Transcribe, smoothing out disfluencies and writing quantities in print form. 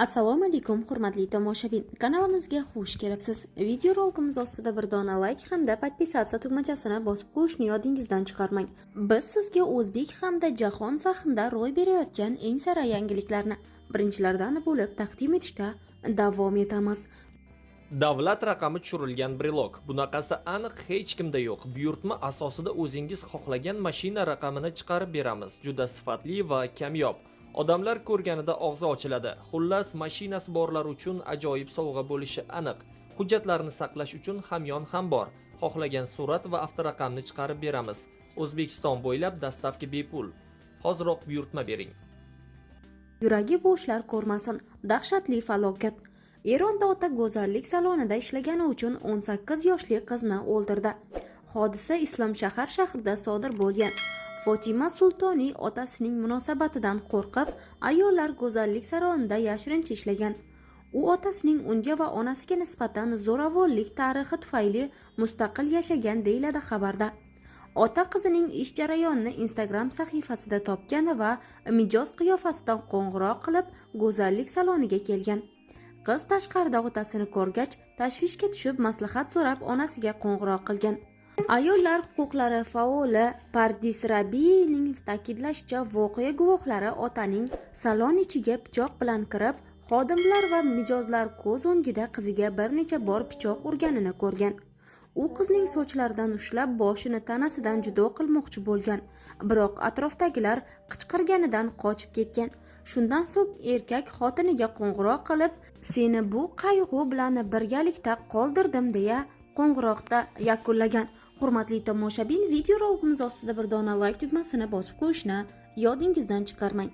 Assalomu alaykum, hurmatli tomoshabin. Kanalimizga xush kelibsiz. Video rolikimiz ostida bir dona like hamda подписаться tugmachasini bosib qo'yishni yodingizdan chiqarmang. Biz sizga o'zbek hamda jahon sahnida ro'y berayotgan eng sara yangiliklarni birinchilardan bo'lib taqdim etishda davom etamiz. Davlat raqami tushirilgan brelok. Bunaqasi aniq hech kimda yo'q. Buyurtma asosida o'zingiz xohlagan mashina raqamini chiqarib beramiz. Juda sifatli va kamyob. Odamlar ko'rganida og'zi ochiladi. Xullas, mashinasi borlar uchun ajoyib sovg'a bo'lishi aniq. Hujjatlarni saqlash uchun hamyon ham bor. Xohlagan surat va avtoraqamni chiqarib beramiz. O'zbekiston bo'ylab доставка bepul. Hoziroq buyurtma bering. Yuragi bo'shlar ko'rmasin. Dahshatli falokat. Eronda ota go'zallik salonida ishlagani uchun 18 yoshli qizni o'ldirdi. Hodisa Islomshahar shahrida sodir bo'lgan. Fotima Sultoniy otasining munosabatidan qo'rqib, ayollar go'zallik salonida yashirincha ishlagan. U otasining unga va onasiga nisbatan zo'ravonlik tarixi tufayli mustaqil yashagan, deyiladi xabarda. Ota qizining ish jarayonini Instagram sahifasida topgan va mijoz qiyofasidan qo'ng'iroq qilib, go'zallik saloniga kelgan. Qiz tashqarida otasini ko'rgach, tashvishga tushib, maslahat so'rab onasiga qo'ng'iroq qilgan. Ayollar huquqlari faoli Pardis Rabining ta'kidlashicha, voqea guvohlari otaning salon ichiga pichoq bilan kirib, xodimlar va mijozlar ko'z o'ngida qiziga bir necha bor pichoq urganini ko'rgan. U qizning sochlaridan ushlab, boshini tanasidan judo qilmoqchi bo'lgan, biroq atrofdagilar qichqirganidan qochib ketgan. Shundan so'ng erkak xotiniga qo'ng'iroq qilib, "Seni bu qayg'u bilan birgalikda qoldirdim", deya qo'ng'iroqda yakunlagan. Hurmatli tomoshabin, video rolikimiz ostida bir dona like tugmasini bosib qo'yishni yodingizdan chiqarmang.